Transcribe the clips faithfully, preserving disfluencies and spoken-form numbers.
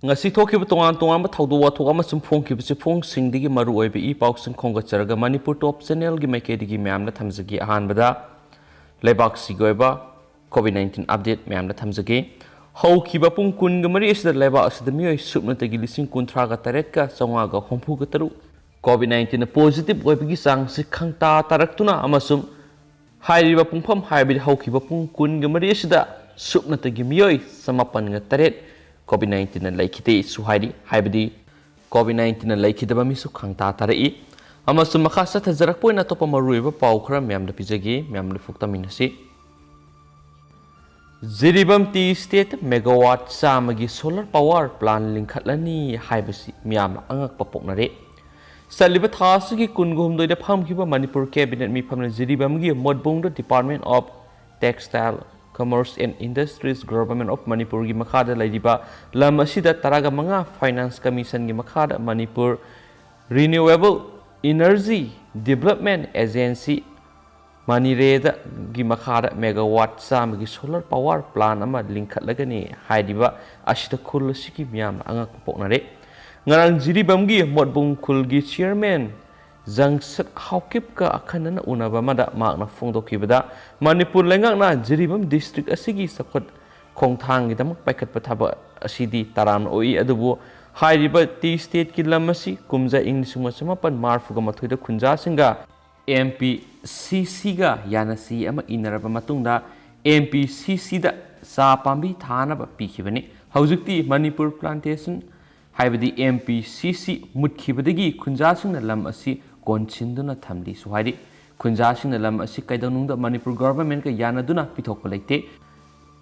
ꯉꯁꯤ ꯊꯣꯛꯈꯤꯕ ꯇꯣꯉꯥꯟ ꯇꯣꯉꯥꯟꯕ ꯊꯧꯗꯣꯛ ꯋꯥꯊꯣꯛ ꯑꯃꯁꯨꯡ ꯐꯣꯡꯈꯤꯕ ꯆꯦꯐꯣꯡꯁꯤꯡꯗꯒꯤ ꯃꯔꯨ ꯑꯣꯏꯕ ꯏ ꯄꯥꯎꯁꯤꯡ ꯈꯣꯝꯒꯠꯆꯔꯒ ꯃꯅꯤꯄꯨꯔ ꯇꯣꯞ ꯆꯦꯅꯦꯜꯒꯤ ꯃꯥꯏꯀꯩꯗꯒꯤ ꯃꯌꯥꯝꯗ ꯊꯝꯖꯒꯦ꯫ ꯑꯍꯥꯟꯕꯗ ꯂꯩꯕꯥꯛꯁꯤꯒꯤ ꯑꯣꯏꯕ ꯀꯣꯚꯤꯗ ꯅꯥꯏꯟꯇꯤꯟ ꯑꯞꯗꯦꯠ ꯃꯌꯥꯝꯗ ꯊꯝꯖꯒꯦ꯫ ꯍꯧꯈꯤꯕ ꯄꯨꯡ ꯀꯨꯟꯒ ꯃꯔꯤ ꯑꯁꯤꯗ ꯂꯩꯕꯥꯛ ꯑꯁꯤꯗ ꯃꯤꯑꯣꯏ ꯁꯨꯞꯅꯇꯒꯤ ꯂꯤꯁꯤꯡ ꯀꯨꯟꯊ꯭ꯔꯥꯒ ꯇꯔꯦꯠꯀ ꯆꯥꯝꯃꯉꯥꯒ ꯍꯨꯝꯐꯨꯒ ꯇꯔꯨꯛ ꯀꯣꯚꯤꯗ ꯅꯥꯏꯟꯇꯤꯟꯅ ꯄꯣꯖꯤꯇꯤꯚ ꯑꯣꯏꯕꯒꯤ ꯆꯥꯡꯁꯤ ꯈꯪꯇꯥ ꯇꯥꯔꯛꯇꯨꯅ ꯑꯃꯁꯨꯡ ꯍꯥꯏꯔꯤꯕ ꯄꯨꯡꯐꯝ, ꯍꯥꯏꯕꯗꯤ ꯍꯧꯈꯤꯕ ꯄꯨꯡ ꯀꯨꯟꯒ ꯃꯔꯤ ꯑꯁꯤꯗ ꯁꯨꯞꯅꯇꯒꯤ ꯃꯤꯑꯣꯏ ꯆꯃꯥꯄꯟꯒ ꯇꯔꯦꯠ ꯀꯣꯚꯤꯗ ꯅꯥꯏꯟꯇꯤꯟꯅ ꯂꯩꯈꯤꯗꯦꯁꯨ ꯍꯥꯏꯔꯤ, ꯍꯥꯏꯕꯗꯤ ꯀꯣꯚꯤꯗ ꯅꯥꯏꯟꯇꯤꯟꯅ ꯂꯩꯈꯤꯗꯕ ꯃꯤꯁꯨ ꯈꯪꯇꯥ ꯇꯥꯔꯛꯏ꯫ ꯑꯃꯁꯨꯡ ꯃꯈꯥ ꯆꯠꯊꯖꯔꯛꯄ ꯑꯣꯏꯅ ꯑꯇꯣꯞꯄ ꯃꯔꯨꯑꯣꯏꯕ ꯄꯥꯎ ꯈꯔ ꯃꯌꯥꯝꯗ ꯄꯤꯖꯒꯦ, ꯃꯌꯥꯝ ꯂꯣꯏꯐꯨꯛ ꯇꯥꯃꯤꯟꯅꯁꯤ꯫ ꯖꯤꯔꯤꯕꯥꯝ ꯇꯤ ꯏꯁꯇꯦꯠ ꯃꯦꯒꯥꯋꯥꯠ ꯆꯥꯝꯃꯒꯤ ꯁꯣꯂꯔ ꯄꯥꯋꯔ ꯄ꯭ꯂꯥꯟ ꯂꯤꯡꯈꯠꯂꯅꯤ ꯍꯥꯏꯕꯁꯤ ꯃꯤꯌꯥꯝꯅ ꯑꯉꯛꯄ ꯄꯣꯛꯅꯔꯦ꯫ ꯆꯠꯂꯤꯕ ꯊꯥ ꯑꯁꯤꯒꯤ ꯀꯨꯟꯒ ꯍꯨꯝꯗꯣꯏꯗ ꯐꯝꯈꯤꯕ ꯃꯅꯤꯄꯨꯔ ꯀꯦꯕꯤꯅꯦꯠ ꯃꯤꯐꯝꯅ ꯖꯤꯔꯤꯕꯥꯝꯒꯤ ꯃꯣꯠꯕꯨꯡꯗ Department of Textile, Commerce and Industries, Government of ꯃꯅꯤꯄꯨꯔꯒꯤ ꯃꯈꯥꯗ ꯂꯩꯔꯤꯕ ꯂꯝ ꯑꯁꯤꯗ ꯇꯔꯥꯒ ꯃꯉꯥ Finance Commissionꯒꯤ ꯃꯈꯥꯗ Manipur Renewable Energy Development Agency, ꯃꯅꯤꯔꯦꯗꯒꯤ ꯃꯈꯥꯗ ꯃꯦꯒꯥꯋꯥꯠ ꯆꯥꯝꯃꯒꯤ ꯁꯣꯂꯔ ꯄꯥꯋꯔ ꯄ꯭ꯂꯥꯟ ꯑꯃ ꯂꯤꯡꯈꯠꯂꯒꯅꯤ ꯍꯥꯏꯔꯤꯕ ꯑꯁꯤꯗ ꯈꯨꯜ ꯑꯁꯤꯒꯤ ꯃꯤꯌꯥꯝꯅ ꯑꯉꯛꯄ ꯄꯣꯛꯅꯔꯦ꯫ ꯉꯔꯥꯡ ꯖꯤꯔꯤꯕꯥꯝꯒꯤ ꯃꯣꯠꯕꯨꯡ ꯈꯨꯜꯒꯤ ꯆꯤꯌꯔꯃꯦꯟ ꯖꯪꯁꯠ ꯍꯥꯎꯀꯤꯞꯀ ꯑꯈꯟꯅꯅ ꯎꯅꯕ ꯑꯃꯗ ꯃꯍꯥꯛꯅ ꯐꯣꯡꯗꯣꯛꯈꯤꯕꯗ, ꯃꯅꯤꯄꯨꯔ ꯂꯩꯉꯥꯛꯅ ꯖꯤꯔꯤꯕꯥꯝ ꯗꯤꯁꯇ꯭ꯔꯤꯛ ꯑꯁꯤꯒꯤ ꯆꯥꯎꯈꯠ ꯈꯣꯡꯊꯥꯡꯒꯤꯗꯃꯛ ꯄꯥꯏꯈꯠꯄ ꯊꯕꯛ ꯑꯁꯤꯗꯤ ꯇꯔꯥꯝꯅ ꯑꯣꯛꯏ, ꯑꯗꯨꯕꯨ ꯍꯥꯏꯔꯤꯕ ꯇꯤ ꯏꯁꯇꯦꯠꯀꯤ ꯂꯝ ꯑꯁꯤ ꯀꯨꯝꯖꯥ ꯏꯪ ꯂꯤꯁꯤꯡ ꯑꯃ ꯆꯃꯥꯄꯟ ꯃꯔꯤꯐꯨꯒ ꯃꯥꯊꯣꯏꯗ ꯈꯨꯟꯖꯥꯁꯤꯡꯒ ꯑꯦꯝ ꯄꯤ ꯁꯤ ꯁꯤꯒ ꯌꯥꯅꯁꯤ ꯑꯃ ꯏꯟꯅꯔꯕ ꯃꯇꯨꯡꯗ ꯑꯦꯝ ꯄꯤ ꯁꯤ ꯁꯤꯗ ꯆꯥ ꯄꯥꯝꯕꯤ ꯊꯥꯅꯕ ꯄꯤꯈꯤꯕꯅꯤ꯫ ꯍꯧꯖꯤꯛꯇꯤ ꯃꯅꯤꯄꯨꯔ ꯄ꯭ꯂꯥꯟꯇꯦꯁꯟ, ꯍꯥꯏꯕꯗꯤ ꯑꯦꯝ ꯄꯤ ꯁꯤ ꯁꯤ ꯃꯨꯠꯈꯤꯕꯗꯒꯤ ꯈꯨꯟꯖꯥꯁꯤꯡꯅ ꯂꯝ ꯑꯁꯤ ꯀꯣꯟꯁꯤꯟꯗꯨꯅ ꯊꯝꯂꯤꯁꯨ ꯍꯥꯏꯔꯤ꯫ ꯈꯨꯟꯖꯥꯁꯤꯡꯅ ꯂꯝ ꯑꯁꯤ ꯀꯩꯗꯧꯅꯨꯡꯗ ꯃꯅꯤꯄꯨꯔ ꯒꯣꯚꯔꯟꯃꯦꯟꯠꯀ ꯌꯥꯅꯗꯨꯅ ꯄꯤꯊꯣꯛꯄ ꯂꯩꯇꯦ꯫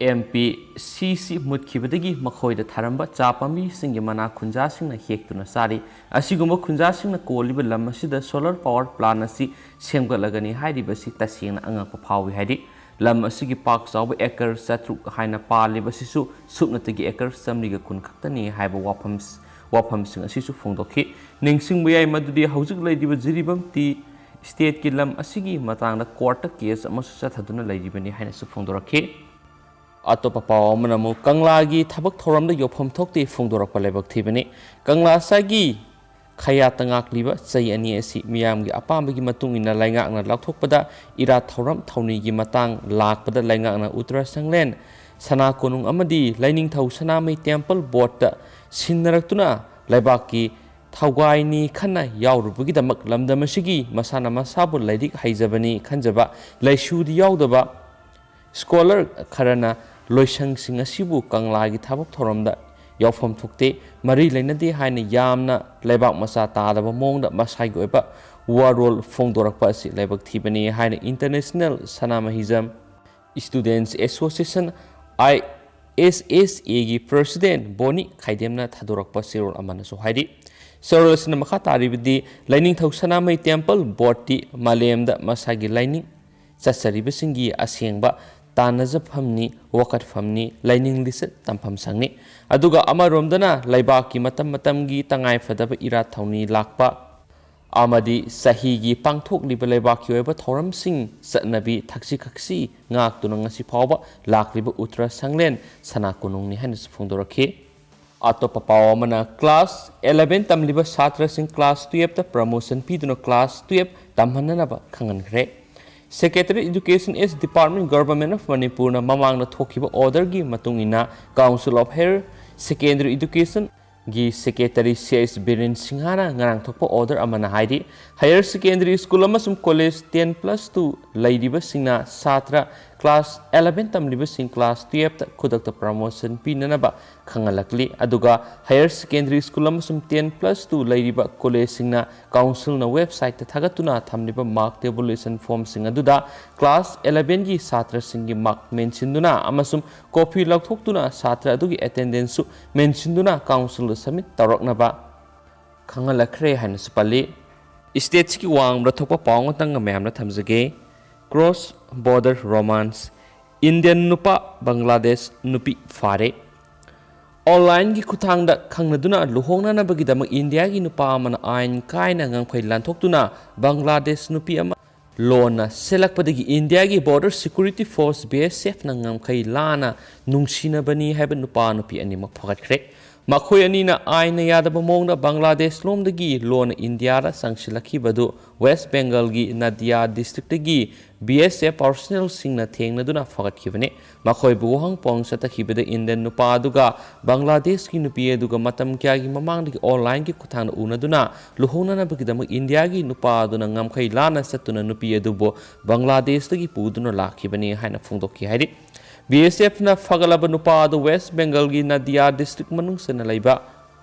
ꯑꯦꯝ ꯄꯤ ꯁꯤ ꯁꯤ ꯃꯨꯠꯈꯤꯕꯗꯒꯤ ꯃꯈꯣꯏꯗ ꯊꯥꯔꯝꯕ ꯆꯥ ꯄꯥꯝꯕꯤꯁꯤꯡꯒꯤ ꯃꯅꯥ ꯈꯨꯟꯖꯥꯁꯤꯡꯅ ꯍꯦꯛꯇꯨꯅ ꯆꯥꯔꯤ꯫ ꯑꯁꯤꯒꯨꯝꯕ ꯈꯨꯟꯖꯥꯁꯤꯡꯅ ꯀꯣꯜꯂꯤꯕ ꯂꯝ ꯑꯁꯤꯗ ꯁꯣꯂꯔ ꯄꯥꯋꯔ ꯄ꯭ꯂꯥꯟ ꯑꯁꯤ ꯁꯦꯝꯒꯠꯂꯒꯅꯤ ꯍꯥꯏꯔꯤꯕꯁꯤ ꯇꯁꯦꯡꯅ ꯑꯉꯛꯄ ꯐꯥꯎꯏ ꯍꯥꯏꯔꯤ꯫ ꯂꯝ ꯑꯁꯤꯒꯤ ꯄꯥꯛ ꯆꯥꯎꯕ ꯑꯦꯀꯔ ꯆꯥꯇ꯭ꯔꯨꯛ ꯍꯥꯏꯅ ꯄꯥꯜꯂꯤꯕ ꯑꯁꯤꯁꯨ ꯁꯨꯞꯅꯇꯒꯤ ꯑꯦꯀꯔ ꯆꯥꯃꯔꯤꯒ ꯀꯨꯟ ꯈꯛꯇꯅꯤ ꯍꯥꯏꯕ ꯋꯥꯐꯝ, ꯋꯥꯐꯝꯁꯤꯡ ꯑꯁꯤꯁꯨ ꯐꯣꯡꯗꯣꯛꯈꯤ꯫ ꯅꯤꯡꯁꯤꯡꯕ ꯌꯥꯏ ꯃꯗꯨꯗꯤ ꯍꯧꯖꯤꯛ ꯂꯩꯔꯤꯕ ꯖꯤꯔꯤꯕꯥꯝ ꯇꯤ ꯏꯁꯇꯦꯠꯀꯤ ꯂꯝ ꯑꯁꯤꯒꯤ ꯃꯇꯥꯡꯗ ꯀꯣꯔꯠꯇ ꯀꯦꯁ ꯑꯃꯁꯨ ꯆꯠꯊꯗꯨꯅ ꯂꯩꯔꯤꯕꯅꯤ ꯍꯥꯏꯅꯁꯨ ꯐꯣꯡꯗꯣꯔꯛꯈꯤ꯫ ꯑꯇꯣꯞꯄ ꯄꯥꯎ ꯑꯃꯅ ꯑꯃꯨꯛ ꯀꯪꯂꯥꯒꯤ ꯊꯕꯛ ꯊꯧꯔꯝꯗ ꯌꯥꯎꯐꯝ ꯊꯣꯛꯇꯦ ꯐꯣꯡꯗꯣꯔꯛꯄ ꯂꯥꯏꯕꯛ ꯊꯤꯕꯅꯤ꯫ ꯀꯪꯂꯥ ꯑꯁꯥꯒꯤ ꯈꯌꯥꯠꯇ ꯉꯥꯛꯂꯤꯕ ꯆꯩ ꯑꯅꯤ ꯑꯁꯤ ꯃꯤꯌꯥꯝꯒꯤ ꯑꯄꯥꯝꯕꯒꯤ ꯃꯇꯨꯡ ꯏꯟꯅ ꯂꯩꯉꯥꯛꯅ ꯂꯥꯎꯊꯣꯛꯄꯗ ꯏꯔꯥꯠ ꯊꯧꯔꯝ ꯊꯧꯅꯤꯒꯤ ꯃꯇꯥꯡ ꯂꯥꯛꯄꯗ ꯂꯩꯉꯥꯛꯅ ꯎꯇꯔꯥ ꯁꯪꯂꯦꯟ, ꯁꯅꯥ ꯀꯣꯅꯨꯡ ꯑꯃꯗꯤ ꯂꯥꯏꯅꯤꯡꯊꯧ ꯁꯅꯥꯃꯍꯤ ꯇꯦꯝꯄꯜ ꯕꯣꯔꯗꯇ ꯁꯤꯟꯅꯔꯛꯇꯨꯅ ꯂꯩꯕꯥꯛꯀꯤ ꯊꯧꯒꯥꯏꯅꯤ ꯈꯟꯅ ꯌꯥꯎꯔꯨꯕꯒꯤꯗꯃꯛ ꯂꯝꯗꯝ ꯑꯁꯤꯒꯤ ꯃꯁꯥꯅ ꯃꯁꯥꯕꯨ ꯂꯥꯏꯔꯤꯛ ꯍꯩꯖꯕꯅꯤ ꯈꯟꯖꯕ ꯂꯥꯏꯁꯨꯗꯤ ꯌꯥꯎꯗꯕ ꯁ꯭ꯀꯣꯂꯔ ꯈꯔꯅ ꯂꯣꯏꯁꯪꯁꯤꯡ ꯑꯁꯤꯕꯨ ꯀꯪꯂꯥꯒꯤ ꯊꯕꯛ ꯊꯧꯔꯝꯗ ꯌꯥꯎꯐꯝ ꯊꯣꯛꯇꯦ, ꯃꯔꯤ ꯂꯩꯅꯗꯦ ꯍꯥꯏꯅ ꯌꯥꯝꯅ ꯂꯩꯕꯥꯛ ꯃꯆꯥ ꯇꯥꯗꯕ ꯃꯑꯣꯡꯗ ꯃꯁꯥꯒꯤ ꯑꯣꯏꯕ ꯋꯥꯔꯣꯜ ꯐꯣꯡꯗꯣꯔꯛꯄ ꯑꯁꯤ ꯂꯥꯏꯕꯛ ꯊꯤꯕꯅꯤ ꯍꯥꯏꯅ International Sanamahism Students Association, I S S A ꯒꯤ President ꯕꯣꯅꯤ ꯈꯥꯏꯗꯦꯝꯅ ꯊꯥꯗꯣꯔꯛꯄ ꯆꯦꯔꯣꯜ ꯑꯃꯅꯁꯨ ꯍꯥꯏꯔꯤ꯫ ꯆꯦꯔꯣꯜ ꯑꯁꯤꯅ ꯃꯈꯥ ꯇꯥꯔꯤꯕꯗꯤ, ꯂꯥꯏꯅꯤꯡꯊꯧ ꯁꯅꯥꯃꯍꯤ ꯇꯦꯝꯄꯜ ꯕꯣꯔꯗꯇꯤ ꯃꯥꯂꯦꯝꯗ ꯃꯁꯥꯒꯤ ꯂꯥꯏꯅꯤꯡ ꯆꯠꯆꯔꯤꯕꯁꯤꯡꯒꯤ ꯑꯁꯦꯡꯕ ꯇꯥꯟꯅꯖꯐꯝꯅꯤ, ꯋꯥꯀꯠꯐꯝꯅꯤ, ꯂꯥꯏꯅꯤꯡ ꯂꯤꯆꯠ ꯇꯝꯐꯝ ꯁꯪꯅꯤ꯫ ꯑꯗꯨꯒ ꯑꯃꯔꯣꯝꯗꯅ ꯂꯩꯕꯥꯛꯀꯤ ꯃꯇꯝ ꯃꯇꯝꯒꯤ ꯇꯉꯥꯏꯐꯗꯕ ꯏꯔꯥꯠ ꯊꯧꯅꯤ ꯂꯥꯛꯄ ꯑꯃꯗꯤ ꯆꯍꯤꯒꯤ ꯄꯥꯡꯊꯣꯛꯂꯤꯕ ꯂꯩꯕꯥꯛꯀꯤ ꯑꯣꯏꯕ ꯊꯧꯔꯝꯁꯤꯡ, ꯆꯠꯅꯕꯤ, ꯊꯛꯁꯤ ꯈꯥꯁꯤ ꯉꯥꯛꯇꯨꯅ ꯉꯁꯤ ꯐꯥꯎꯕ ꯂꯥꯛꯂꯤꯕ ꯎꯇꯔꯥ ꯁꯪꯂꯦꯟ ꯁꯅꯥ ꯀꯣꯅꯨꯡꯅꯤ ꯍꯥꯏꯅꯁꯨ ꯐꯣꯡꯗꯣꯔꯛꯈꯤ꯫ ꯑꯇꯣꯞꯄ ꯄꯥꯎ ꯑꯃꯅ, class eleven ꯇꯝꯂꯤꯕ ꯁꯥꯇ꯭ꯔꯁꯤꯡ class twelveꯇ promotion ꯄꯤꯗꯨꯅ class twelve ꯇꯝꯍꯟꯅꯅꯕ ꯈꯪꯍꯟꯈ꯭ꯔꯦ꯫ Secretary Education S Department, Government of ꯃꯅꯤꯄꯨꯔꯅ ꯃꯃꯥꯡꯗ ꯊꯣꯛꯈꯤꯕ orderꯒꯤ ꯃꯇꯨꯡ ꯏꯟꯅ Council of Higher Secondary Educationꯒꯤ Secretary C H Biren ꯁꯤꯡꯍꯅ ꯉꯔꯥꯡ ꯊꯣꯛꯄ order ꯑꯃꯅ ꯍꯥꯏꯔꯤ, higher secondary school ꯑꯃꯁꯨꯡ college ten plus two ꯂꯩꯔꯤꯕꯁꯤꯡꯅ ꯁꯥꯇ꯭ꯔ class eleven ꯇꯝꯂꯤꯕꯁꯤꯡ class twelveꯇ ꯈꯨꯗꯛꯇ promotion ꯄꯤꯅꯅꯕ ꯈꯪꯍꯜꯂꯛꯂꯤ꯫ ꯑꯗꯨꯒ higher secondary school ꯑꯃꯁꯨꯡ ten plus two ꯂꯩꯔꯤꯕ collegeꯁꯤꯡꯅ councilꯅ websiteꯇ ꯊꯥꯒꯠꯇꯨꯅ ꯊꯝꯂꯤꯕ mark tabulation formꯁꯤꯡ ꯑꯗꯨꯗ class elevenꯒꯤ ꯁꯥꯇ꯭ꯔꯁꯤꯡꯒꯤ mark ꯃꯦꯟꯁꯤꯟꯗꯨꯅ ꯑꯃꯁꯨꯡ copy ꯂꯧꯊꯣꯛꯇꯨꯅ ꯁꯥꯇ꯭ꯔ ꯑꯗꯨꯒꯤ attendanceꯁꯨ ꯃꯦꯟꯁꯤꯟꯗꯨꯅ councilꯗ submit ꯇꯧꯔꯛꯅꯕ ꯈꯪꯍꯜꯂꯛꯈ꯭ꯔꯦ ꯍꯥꯏꯅꯁꯨ ꯄꯜꯂꯤ꯫ Stateꯁꯤꯒꯤ ꯋꯥꯡꯃꯗ ꯊꯣꯛꯄ ꯄꯥꯎ ꯑꯃꯇꯪꯒ ꯃꯌꯥꯝꯅ ꯊꯝꯖꯒꯦ꯫ Cross border romance, Indian ꯅꯨꯄꯥ ꯕꯪꯒ꯭ꯂꯥꯗꯦꯁ ꯅꯨꯄꯤ ꯐꯥꯔꯦ꯫ Onlineꯒꯤ ꯈꯨꯠꯊꯥꯡꯗ ꯈꯪꯅꯗꯨꯅ ꯂꯨꯍꯣꯡꯅꯅꯕꯒꯤꯗꯃꯛ ꯏꯟꯗꯤꯌꯥꯒꯤ ꯅꯨꯄꯥ ꯑꯃꯅ ꯑꯥꯏꯟ ꯀꯥꯏꯅ ꯉꯝꯈꯩ ꯂꯥꯟꯊꯣꯛꯇꯨꯅ ꯕꯪꯒ꯭ꯂꯥꯗꯦꯁ ꯅꯨꯄꯤ ꯑꯃ ꯂꯣꯟꯅ ꯁꯦꯠꯂꯛꯄꯗꯒꯤ ꯏꯟꯗꯤꯌꯥꯒꯤ Border Security Force, B S F, ꯅ ꯉꯝꯈꯩ ꯂꯥꯟꯅ ꯅꯨꯡꯁꯤꯅꯕꯅꯤ ꯍꯥꯏꯕ ꯅꯨꯄꯥ ꯅꯨꯄꯤ ꯑꯅꯤꯃꯛ ꯐꯒꯠꯈ꯭ꯔꯦ꯫ ꯃꯈꯣꯏ ꯑꯅꯤꯅ ꯑꯥꯏꯟꯅ ꯌꯥꯗꯕ ꯃꯑꯣꯡꯗ ꯕꯪꯒ꯭ꯂꯥꯗꯦꯁ ꯂꯣꯝꯗꯒꯤ ꯂꯣꯟꯅ ꯏꯟꯗꯤꯌꯥꯗ ꯆꯪꯁꯤꯜꯂꯛꯈꯤꯕꯗꯨ ꯋꯦꯁ ꯕꯦꯡꯒꯜꯒꯤ ꯅꯗꯤꯌꯥ ꯗꯤꯁꯇ꯭ꯔꯤꯛꯇꯒꯤ B S F personnelꯁꯤꯡꯅ ꯊꯦꯡꯅꯗꯨꯅ ꯐꯒꯠꯈꯤꯕꯅꯤ꯫ ꯃꯈꯣꯏꯕꯨ ꯋꯥꯍꯪ ꯄꯥꯎꯍꯪ ꯆꯠꯊꯈꯤꯕꯗ ꯏꯟꯗꯤꯌꯟ ꯅꯨꯄꯥ ꯑꯗꯨꯒ ꯕꯪꯒ꯭ꯂꯥꯗꯦꯁꯀꯤ ꯅꯨꯄꯤ ꯑꯗꯨꯒ ꯃꯇꯝ ꯀꯌꯥꯒꯤ ꯃꯃꯥꯡꯗꯒꯤ ꯑꯣꯟꯂꯥꯏꯟꯒꯤ ꯈꯨꯠꯊꯥꯡꯗ ꯎꯅꯗꯨꯅ ꯂꯨꯍꯣꯡꯅꯅꯕꯒꯤꯗꯃꯛ ꯏꯟꯗꯤꯌꯥꯒꯤ ꯅꯨꯄꯥ ꯑꯗꯨꯅ ꯉꯝꯈꯩ ꯂꯥꯟꯅ ꯆꯠꯇꯨꯅ ꯅꯨꯄꯤ ꯑꯗꯨꯕꯨ ꯕꯪꯒ꯭ꯂꯥꯗꯦꯁꯇꯒꯤ ꯄꯨꯗꯨꯅ ꯂꯥꯛꯈꯤꯕꯅꯤ ꯍꯥꯏꯅ ꯐꯣꯡꯗꯣꯛꯈꯤ ꯍꯥꯏꯔꯤ꯫ B S Fꯅ ꯐꯒꯠꯂꯕ ꯅꯨꯄꯥ ꯑꯗꯨ ꯋꯦꯁ ꯕꯦꯡꯒꯜꯒꯤ ꯅꯗꯤꯌꯥ ꯗꯤꯁꯇ꯭ꯔꯤꯛ ꯃꯅꯨꯡ ꯆꯟꯅ ꯂꯩꯕ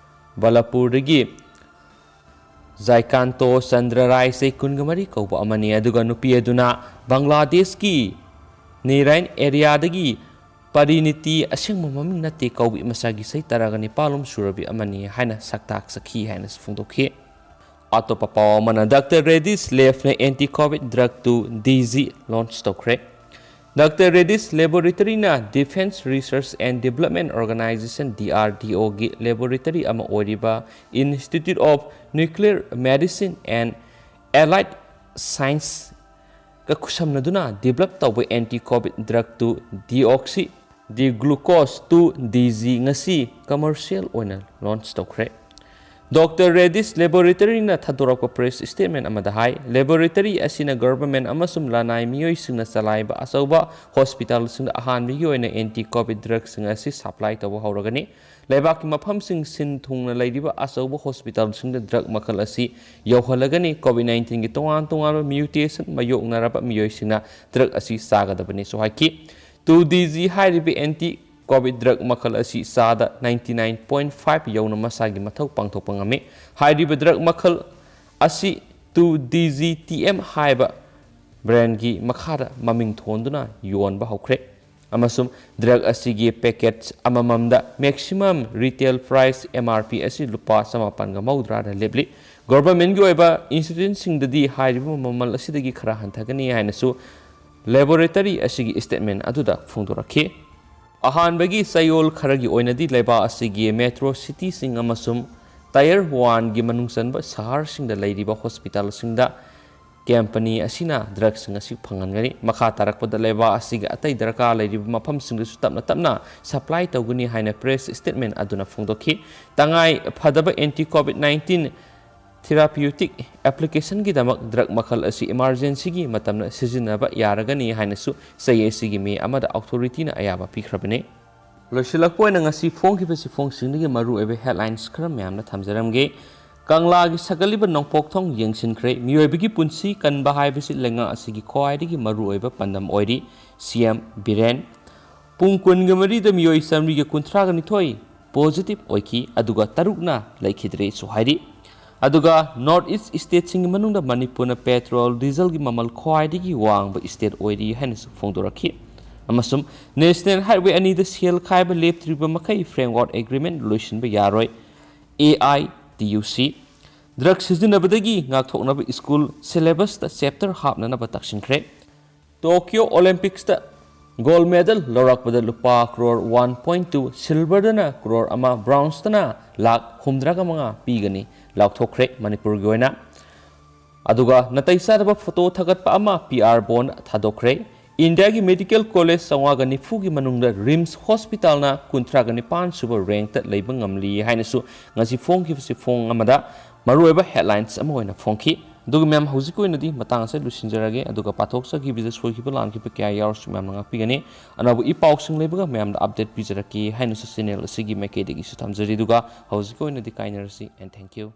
ꯕꯂꯄꯨꯔꯗꯒꯤ ꯖꯥꯏꯀꯥꯟꯇꯣ ꯆꯟꯗ꯭ꯔ ꯔꯥꯏ, ꯆꯍꯤ ꯀꯨꯟꯒ ꯃꯔꯤ ꯀꯧꯕ ꯑꯃꯅꯤ, ꯑꯗꯨꯒ ꯅꯨꯄꯤ ꯑꯗꯨꯅ ꯕꯪꯒ꯭ꯂꯥꯗꯦꯁꯀꯤ ꯅꯦꯔꯥꯏꯟ ꯑꯦꯔꯤꯌꯥꯗꯒꯤ ꯄꯔꯤꯅꯤꯇꯤ, ꯑꯁꯦꯡꯕ ꯃꯃꯤꯡ ꯅꯠꯇꯦ, ꯀꯧꯕꯤ ꯃꯆꯥꯒꯤ ꯆꯍꯤ ꯇꯔꯥꯒ ꯅꯤꯄꯥꯜ ꯂꯣꯝ ꯁꯨꯔꯕꯤ ꯑꯃꯅꯤ ꯍꯥꯏꯅ ꯁꯛꯇꯥꯛꯆꯈꯤ ꯍꯥꯏꯅꯁꯨ ꯐꯣꯡꯗꯣꯛꯈꯤ꯫ ꯑꯇꯣꯞꯄ ꯄꯥꯎ ꯑꯃꯅ, Doctor Reddy's Labꯅ anti COVID drug two D Z launch ꯇꯧꯈ꯭ꯔꯦ꯫ Doctor Reddy's Laboratoryꯅ Defense Research and Development Organization, D R D Oꯒꯤ laboratory ꯑꯃ ꯑꯣꯏꯔꯤꯕ Institute of Nuclear Medicine and Allied Scienceꯒ ꯈꯨꯠꯁꯝꯅꯗꯨꯅ develop ꯇꯧꯕ anti COVID drug two deoxy D glucose two D Z ꯉꯁꯤ commercial ꯑꯣꯏꯅ launch ꯇꯧꯈ꯭ꯔꯦ꯫ Doctor Reddy's Laboratoryꯅ ꯊꯥꯗꯣꯔꯛꯄ press statement ꯑꯃꯗ ꯍꯥꯏ, laboratory ꯑꯁꯤꯅ government ꯑꯃꯁꯨꯡ ꯂꯅꯥꯏ ꯃꯤꯑꯣꯏꯁꯤꯡꯅ ꯆꯂꯥꯏꯕ ꯑꯆꯧꯕ hospitalꯁꯤꯡꯗ ꯑꯍꯥꯟꯕꯒꯤ ꯑꯣꯏꯅ anti COVID drugꯁꯤꯡ ꯑꯁꯤ supply ꯇꯧꯕ ꯍꯧꯔꯒꯅꯤ꯫ ꯂꯩꯕꯥꯛꯀꯤ ꯃꯐꯝꯁꯤꯡ ꯁꯤꯟ ꯊꯨꯡꯅ ꯂꯩꯔꯤꯕ ꯑꯆꯧꯕ hospitalꯁꯤꯡꯗ drug ꯃꯈꯜ ꯑꯁꯤ ꯌꯧꯍꯜꯂꯒꯅꯤ꯫ COVID nineteenꯒꯤ ꯇꯣꯉꯥꯟ ꯇꯣꯉꯥꯟꯕ mutation ꯃꯥꯌꯣꯛꯅꯔꯕ ꯃꯤꯑꯣꯏꯁꯤꯡꯅ drug ꯑꯁꯤ ꯆꯥꯒꯗꯕꯅꯤꯁꯨ ꯍꯥꯏꯈꯤ꯫ Two D Z ꯍꯥꯏꯔꯤꯕ anti COVID drug ꯃꯈꯜ ꯑꯁꯤ ꯆꯥꯗ ninety nine point five ꯌꯧꯅ ꯃꯁꯥꯒꯤ ꯃꯊꯧ ꯄꯥꯡꯊꯣꯛꯄ ꯉꯝꯃꯤ꯫ ꯍꯥꯏꯔꯤꯕ drug ꯃꯈꯜ ꯑꯁꯤ two D Z T M ꯍꯥꯏꯕ brandꯒꯤ ꯃꯈꯥꯗ ꯃꯃꯤꯡ ꯊꯣꯟꯗꯨꯅ ꯌꯣꯟꯕ ꯍꯧꯈ꯭ꯔꯦ, ꯑꯃꯁꯨꯡ drug ꯑꯁꯤꯒꯤ package ꯑꯃꯃꯝꯗ maximum retail price, M R P, ꯑꯁꯤ ꯂꯨꯄꯥ ꯆꯃꯥꯄꯟꯒ ꯃꯧꯗ꯭ꯔꯥꯗ ꯂꯦꯞꯂꯤ꯫ Governmentꯀꯤ ꯑꯣꯏꯕ institutionꯁꯤꯡꯗꯗꯤ ꯍꯥꯏꯔꯤꯕ ꯃꯃꯜ ꯑꯁꯤꯗꯒꯤ ꯈꯔ ꯍꯟꯊꯒꯅꯤ ꯍꯥꯏꯅꯁꯨ laboratory ꯑꯁꯤꯒꯤ statement ꯑꯗꯨꯗ ꯐꯣꯡꯗꯣꯔꯛꯈꯤ꯫ ꯑꯍꯥꯟꯕꯒꯤ ꯆꯌꯣꯜ ꯈꯔꯒꯤ ꯑꯣꯏꯅꯗꯤ ꯂꯩꯕꯥꯛ ꯑꯁꯤꯒꯤ metro cityꯁꯤꯡ ꯑꯃꯁꯨꯡ Tier oneꯒꯤ ꯃꯅꯨꯡ ꯆꯟꯕ ꯁꯍꯔꯁꯤꯡꯗ ꯂꯩꯔꯤꯕ hospitalꯁꯤꯡꯗ ꯀꯦꯝꯄꯅꯤ ꯑꯁꯤꯅ ꯗ꯭ꯔꯒꯁꯤꯡ ꯑꯁꯤ ꯐꯪꯍꯟꯒꯅꯤ꯫ ꯃꯈꯥ ꯇꯥꯔꯛꯄꯗ ꯂꯩꯕꯥꯛ ꯑꯁꯤꯒꯤ ꯑꯇꯩ ꯗꯔꯀꯥꯔ ꯂꯩꯔꯤꯕ ꯃꯐꯝꯁꯤꯡꯗꯁꯨ ꯇꯞꯅ ꯇꯞꯅ ꯁꯄ꯭ꯂꯥꯏ ꯇꯧꯒꯅꯤ ꯍꯥꯏꯅ ꯄ꯭ꯔꯦꯁ ꯁ꯭ꯇꯦꯠꯃꯦꯟ ꯑꯗꯨꯅ ꯐꯣꯡꯗꯣꯛꯈꯤ꯫ ꯇꯉꯥꯏ ꯐꯗꯕ ꯑꯦꯟꯇꯤ ꯀꯣꯚꯤꯗ ꯅꯥꯏꯟꯇꯤꯟ ꯊꯦꯔꯥꯄ꯭ꯌꯨꯇꯤꯛ ꯑꯦꯄ꯭ꯂꯤꯀꯦꯁꯟꯒꯤꯗꯃꯛ ꯗ꯭ꯔꯒ ꯃꯈꯜ ꯑꯁꯤ ꯏꯃꯥꯔꯖꯦꯟꯁꯤꯒꯤ ꯃꯇꯝꯗ ꯁꯤꯖꯤꯟꯅꯕ ꯌꯥꯔꯒꯅꯤ ꯍꯥꯏꯅꯁꯨ ꯆꯌꯦꯠꯁꯤꯒꯤ ꯃꯦ ꯑꯃꯗ ꯑꯣꯊꯣꯔꯤꯇꯤꯅ ꯑꯌꯥꯕ ꯄꯤꯈ꯭ꯔꯕꯅꯤ꯫ ꯂꯣꯏꯁꯤꯜꯂꯛꯄ ꯑꯣꯏꯅ ꯉꯁꯤ ꯐꯣꯡꯈꯤꯕ ꯆꯦꯐꯣꯡꯁꯤꯡꯗꯒꯤ ꯃꯔꯨꯑꯣꯏꯕ ꯍꯦꯗꯂꯥꯏꯟꯁ ꯈꯔ ꯃꯌꯥꯝꯅ ꯊꯝꯖꯔꯝꯒꯦ꯫ ꯀꯪꯂꯥꯒꯤ ꯁꯥꯒꯠꯂꯤꯕ ꯅꯣꯡꯄꯣꯛ ꯊꯣꯡ ꯌꯦꯡꯁꯤꯟꯈ꯭ꯔꯦ꯫ ꯃꯤꯑꯣꯏꯕꯒꯤ ꯄꯨꯟꯁꯤ ꯀꯟꯕ ꯍꯥꯏꯕꯁꯤ ꯂꯩꯉꯥꯛ ꯑꯁꯤꯒꯤ ꯈ꯭ꯋꯥꯏꯗꯒꯤ ꯃꯔꯨꯑꯣꯏꯕ ꯄꯥꯟꯗꯝ ꯑꯣꯏꯔꯤ, ꯁꯤ ꯑꯦꯝ ꯕꯤꯔꯦꯟ꯫ ꯄꯨꯡ ꯀꯨꯟꯒ ꯃꯔꯤꯗ ꯃꯤꯑꯣꯏ ꯆꯥꯃꯔꯤꯒ ꯀꯨꯟꯊ꯭ꯔꯥꯒ ꯅꯤꯊꯣꯏ ꯄꯣꯖꯤꯇꯤꯚ ꯑꯣꯏꯈꯤ, ꯑꯗꯨꯒ ꯇꯔꯨꯛꯅ ꯂꯩꯈꯤꯗ꯭ꯔꯦꯁꯨ ꯍꯥꯏꯔꯤ꯫ ꯑꯗꯨꯒ ꯅꯣꯔꯠ ꯏꯁ ꯁ꯭ꯇꯦꯠꯁꯤꯡꯒꯤ ꯃꯅꯨꯡꯗ ꯃꯅꯤꯄꯨꯔꯅ ꯄꯦꯇ꯭ꯔꯣꯜ, ꯗꯤꯖꯜꯒꯤ ꯃꯃꯜ ꯈ꯭ꯋꯥꯏꯗꯒꯤ ꯋꯥꯡꯕ ꯁ꯭ꯇꯦꯠ ꯑꯣꯏꯔꯤ ꯍꯥꯏꯅꯁꯨ ꯐꯣꯡꯗꯣꯔꯛꯈꯤ꯫ ꯑꯃꯁꯨꯡ ꯅꯦꯁꯅꯦꯜ ꯍꯥꯏꯋꯦ ꯑꯅꯤꯗ ꯁꯦꯜ ꯈꯥꯏꯕ ꯂꯦꯞꯇ꯭ꯔꯤꯕ ꯃꯈꯩ ꯐ꯭ꯔꯦꯝꯋꯥꯔꯛ ꯑꯦꯒ꯭ꯔꯤꯃꯦꯟ ꯂꯣꯏꯁꯤꯟꯕ ꯌꯥꯔꯣꯏ, A I T U C. Drug ꯁꯤꯖꯤꯟꯅꯕꯗꯒꯤ ꯉꯥꯛꯊꯣꯛꯅꯕ ꯁ꯭ꯀꯨꯜ ꯁꯤꯂꯦꯕꯁꯇ ꯆꯦꯞꯇꯔ ꯍꯥꯞꯅꯅꯕ ꯇꯛꯁꯤꯟꯈ꯭ꯔꯦ꯫ ꯇꯣꯀꯤꯌꯣ ꯑꯣꯂꯦꯝꯄꯤꯛꯁꯇ ꯒꯣꯜꯗ ꯃꯦꯗꯜ ꯂꯧꯔꯛꯄꯗ ꯂꯨꯄꯥ ꯀ꯭ꯔꯣꯔ ꯋꯥꯟ ꯄꯣꯏꯟ ꯇꯨ, ꯁꯤꯜꯚꯔꯗꯅ ꯀ꯭ꯔꯣꯔ ꯑꯃ, ꯕ꯭ꯔꯣꯟꯖꯇꯅ ꯂꯥꯈ ꯍꯨꯝꯗ꯭ꯔꯥꯒ ꯃꯉꯥ ꯄꯤꯒꯅꯤ ꯂꯥꯎꯊꯣꯛꯈ꯭ꯔꯦ ꯃꯅꯤꯄꯨꯔꯒꯤ ꯑꯣꯏꯅ꯫ ꯑꯗꯨꯒ ꯅꯥꯇꯩ ꯆꯥꯗꯕ ꯐꯣꯇꯣ ꯊꯥꯒꯠꯄ ꯑꯃ ꯄꯤ ꯑꯥꯔ ꯕꯣꯟ ꯊꯥꯗꯣꯛꯈ꯭ꯔꯦ꯫ ꯏꯟꯗꯤꯌꯥꯒꯤ ꯃꯦꯗꯤꯀꯦꯜ ꯀꯣꯂꯦꯖ ꯆꯥꯝꯃꯉꯥꯒ ꯅꯤꯐꯨꯒꯤ ꯃꯅꯨꯡꯗ ꯔꯤꯝꯁ ꯍꯣꯁꯄꯤꯇꯥꯜꯅ ꯀꯨꯟꯊ꯭ꯔꯥꯒ ꯅꯤꯄꯥꯟ ꯁꯨꯕ ꯔꯦꯡꯛꯇ ꯂꯩꯕ ꯉꯝꯂꯤ ꯍꯥꯏꯅꯁꯨ ꯉꯁꯤ ꯐꯣꯡꯈꯤꯕ ꯆꯦꯐꯣꯡ ꯑꯃꯗ ꯃꯔꯨꯑꯣꯏꯕ ꯍꯦꯗꯂꯥꯏꯟꯁ ꯑꯃ ꯑꯣꯏꯅ ꯐꯣꯡꯈꯤ꯫ ꯑꯗꯨꯒ ꯃꯌꯥꯝ, ꯍꯧꯖꯤꯛꯀꯤ ꯑꯣꯏꯅꯗꯤ ꯃꯇꯥꯡ ꯑꯁꯤꯗ ꯂꯣꯏꯁꯤꯟꯖꯔꯒꯦ, ꯑꯗꯨꯒ ꯄꯥꯊꯣꯛꯆꯈꯤꯕꯗ ꯁꯣꯏꯈꯤꯕ ꯂꯥꯟꯈꯤꯕ ꯀꯌꯥ ꯌꯥꯎꯔꯁꯨ ꯃꯌꯥꯝꯅ ꯉꯥꯛꯄꯤꯒꯅꯤ꯫ ꯑꯅꯧꯕ ꯏ ꯄꯥꯎꯁꯤꯡ ꯂꯩꯕꯒ ꯃꯌꯥꯝꯗ ꯑꯞꯗꯦꯠ ꯄꯤꯖꯔꯛꯀꯦ ꯍꯥꯏꯅꯁꯨ ꯆꯦꯅꯦꯜ ꯑꯁꯤꯒꯤ ꯃꯥꯏꯀꯩꯗꯒꯤꯁꯨ ꯊꯝꯖꯔꯤ꯫ ꯑꯗꯨꯒ ꯍꯧꯖꯤꯛꯀꯤ ꯑꯣꯏꯅꯗꯤ ꯀꯥꯏꯅꯔꯁꯤ, and thank you꯫